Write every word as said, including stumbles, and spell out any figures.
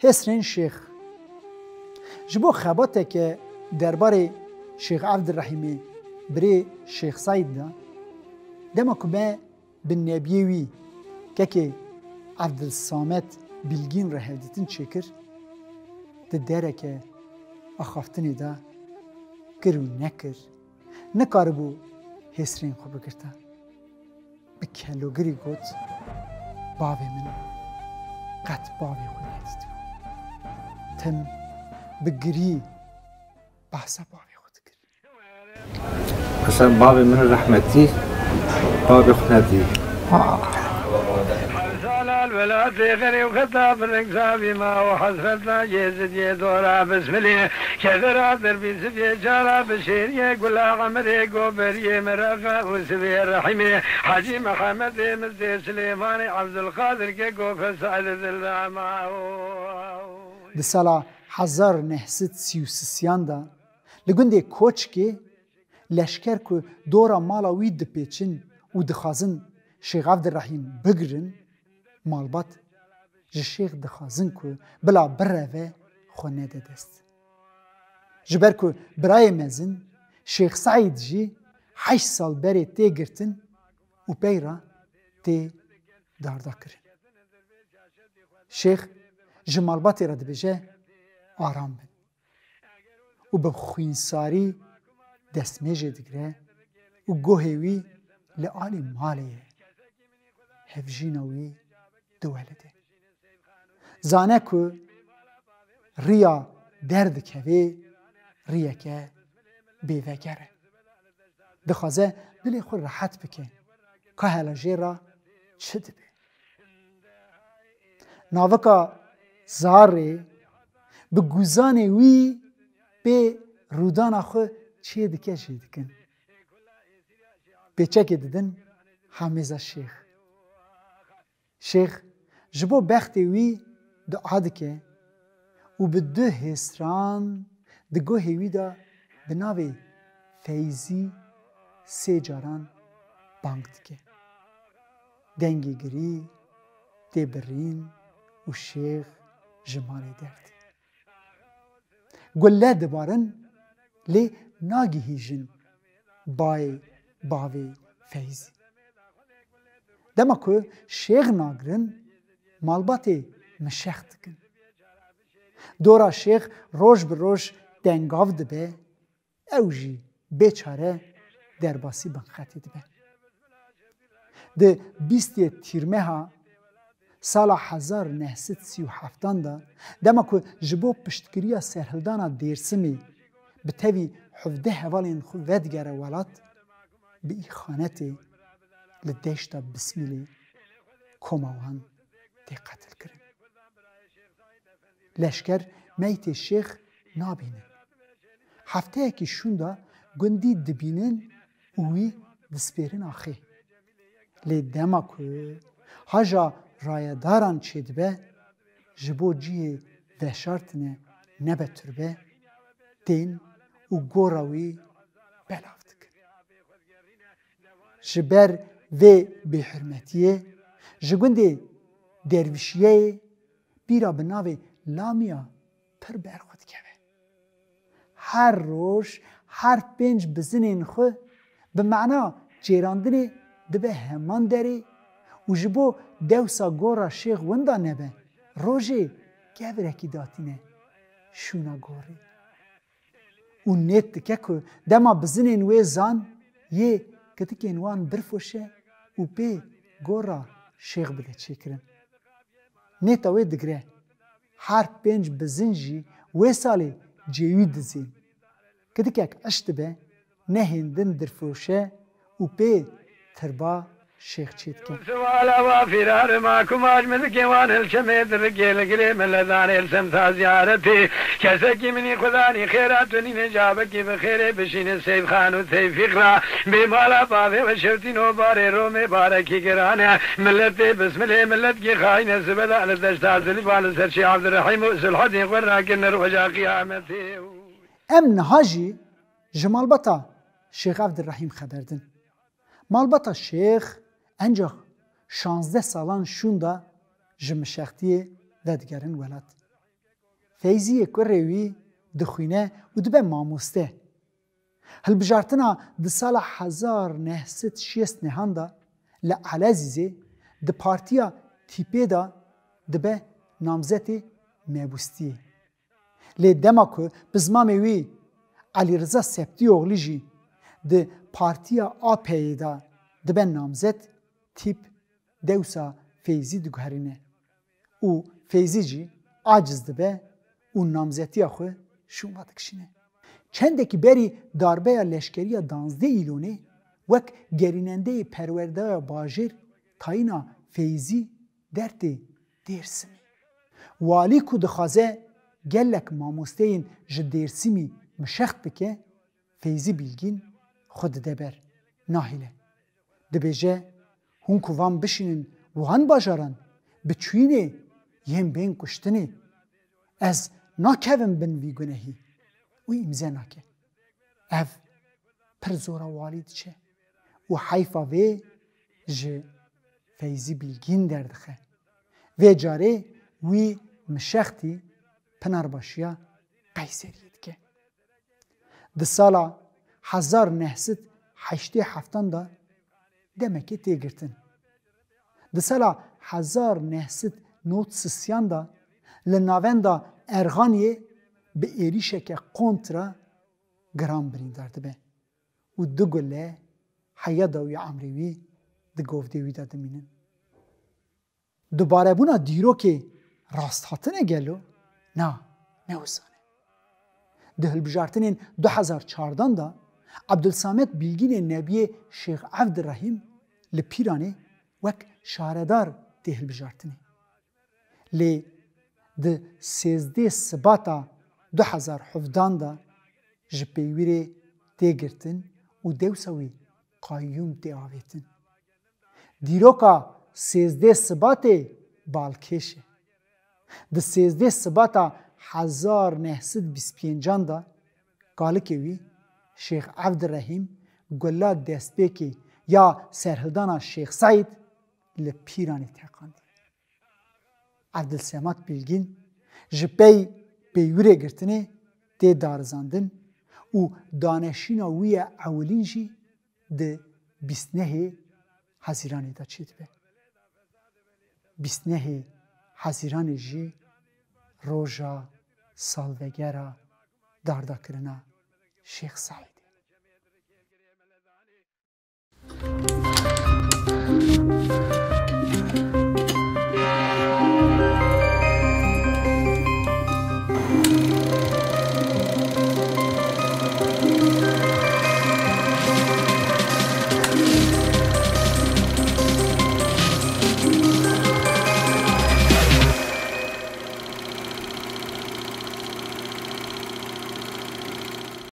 Hêsrên Şêx. Ji bo xebateke derbarê Şêx Evdirehîmê birê Şêx Seîd de, dema ku me bi nebiyê wî kekê Evdilsamet Bilgîn re hevdîtin çêkir, di dereke axaftinê de kir û nekir, nikaribû hêsrên xwe bigirta. Bi kelogirî got, "Bavê min, qet bavê xwe nedîtibû." Tim bi girî behsa bavê xwe dikir. Mesela bavê min rehmetî, bavê xwe nedî. Sala li welatê xerê û xeta bi reng savî ma û hesretna yê zidiyê dora bismilê. Kedera derbî sibiyê çara bi şêriyê gula emirê goberiyê merafe û sibiyê rehîmê Hecî Mihemedê Mizdê Silêmanê Evdulqadir ke gofe Seîdê Dildama. Di sala hezar neh sed sî û sisiyan de li gundê Koçkê leşker ku dora mala wî dipêçin û dixwazin Şêx Evdirehîm bigirin, malbat ji Şêx dixwazin ku bila bireve xwe nede dest. Ji ber ku birayê mezin Şêx Seîd jî heşt sal berê tê girtin û pey re tê dardakirin. Şêx ji malbatê re dibêje, "Aram bin." Û bi xwînsarî destmêjê digire û gohê wî li alî malê ye. Hevjîna wî du welid e. Zane ku riya derdikevê riyeke bêveger e. Dixwaze dilê xwe rehet bike. Ka hela jê re çi dibe? Navika zarê bi guzanê wî pê rûdana xwe çê dike jê dikin. Pêçekê didin hamêza Şêx. Şêx ji bo bextê wî dua dike û bi du hêsran di guhê wî de bi navê Feyzî sê caran bang dike. Dengê girî tê birîn û Şêx ji malê dertî. Gule dibarin, lê nagihîjin bayê bavê Feyzî. Dema ku Şêx nagirin, malbatê mişex dikin. Dora Şêx roj bi roj tengav dibe, ew jî bêçare derbasî binxetê dibe. Di bîstê Tîrmeha sala hezar neh sed sî û heftan de, dema ku ji bo piştgiriya serhildana Dêrsimê bi tevî hevdeh hevalên xwe vedigere welat, bi îxanetê li deşta Bismîlê koma wan tê qetilkirin. Leşker meytê Şêx nabînin. Hefteyekî şûnda gundî dibînin û wî dispêrin axê. Lê dema ku haja rayedaran çêdibe, ji bo cihê veşartine nebe turbe, tên û gora wî belav dikin. Ji ber vê bêhurmetiyê, ji gundê Dervişiyeyê bîra bi navê Lamiya pir ber xwe dikeve. Her roj, her pênc bizinên xwe bi mana çêrandinê dibe heman derê û ji bo dewsa gora Şêx winda nebe, rojê kevirekî datîne şûna gorê. Û nêt dike ku dema bizinên wê zan yê kitikên wan birfoşe û pê gora Şêx bide çêkirin. Nêta wê digire, her pênc bizin jî wê salê cêwî dizên. Kitikek eş dibe, nehêndin dirfoşe û pê tirba Şêx çêdike. Siwala wa fîrar ma kumac milikê wan il çemê dirikê li girê min le danê li semta ziyaretê. Kesekî minî xudanî xêra tu nîne cabekî bi xêrê bişîne Seyfxan û Tevfîq ra. Bê mala bavê we şewtîno barê romê barekî girane. Miletê bismilê miletkî xayne sibeda li deşta Zilîfa li ser Şêx Evdirehîm û Sulhedîn xwe rakirine roja qiyametê. Em niha jî ji malbata Şêx Evdirehîm xeber din. Malbata Şêx encax şazdeh salan şûnda ji mişextiyê vedigerin welat. Feyzî yê kurê wî dixwîne û dibe mamoste. Hilbijartina di sala hezar neh sed şêst nehan de li Elezîzê di partiya Tîpê de dibe namzetê mebûstiyê. Lê dema ku bizmamê wî Elîriza Septîoxlî jî di partiya A P Y'ê de dibe namzet, Tîp dewsa Feyzî diguherîne û Feyzî jî aciz dibe û namzetiya xwe şûnva dikişîne. Çendekî berî darbeya leşkeriya danzdeh Îlonê wek gerînendeyê perwerdeya bajêr tayîna Feyzî dertê Dêrsimê. Walî ku dixwaze gelek mamosteyên ji Dêrsimî mişext bike, Feyzî Bîlgîn xwe dide ber, nahêle. Dibêje, hûn ku van bişînin wihan bajaran, bi çûyînê yên bên kuştinê. Ez nakevim bin vî gunehî û îmze nake. Ev pir zora walî diçe û heyfa vê ji Feyzî Bîlgîn derdixe. Vê carê wî mişextî Pinarbaşiya Qeyseriyê dike. Di sala hezar neh sed heştê heftan de demekê tê girtin. Di sala hezar neh sed nod sisiyan de li navenda Erxaniyê bi êrîşeke kontra giran birîndar dibe û du gule heya dawî emrê wî di govdê wî de dimînin. Dubarebûna dîrokê rasthatine gelo? Na, ne wisan e. Di hilbijartinên du hezar çardan de Ebdulsamet Bîlgînê nebiyê Şêx Evdirehîm li Pîranê wek şaredar tê hilbijartinê. Lê di sêzdeh Sibata du hezar hevdan de ji peywirê tê girtin û dewsa wî qayyûm tê avêtin. Dîroka sêzdeh Sibatê balkêş e. Di sêzdeh Sibata hezar neh sed bîst pêncan de kalikê wî Şêx Evdirehîm gula destpêkê ya serhildana Şêx Seîd li Pîranê teqandiye. Evdilsemat Bîlgîn ji pey peywirê girtinê tê darizandin û daneşîna wî ya ewilîn jî di bîst nehê Hezîranê de çêdibe. Bîst nehê Hezîranê jî roja salvegera dardakirina Şêx Seîdê.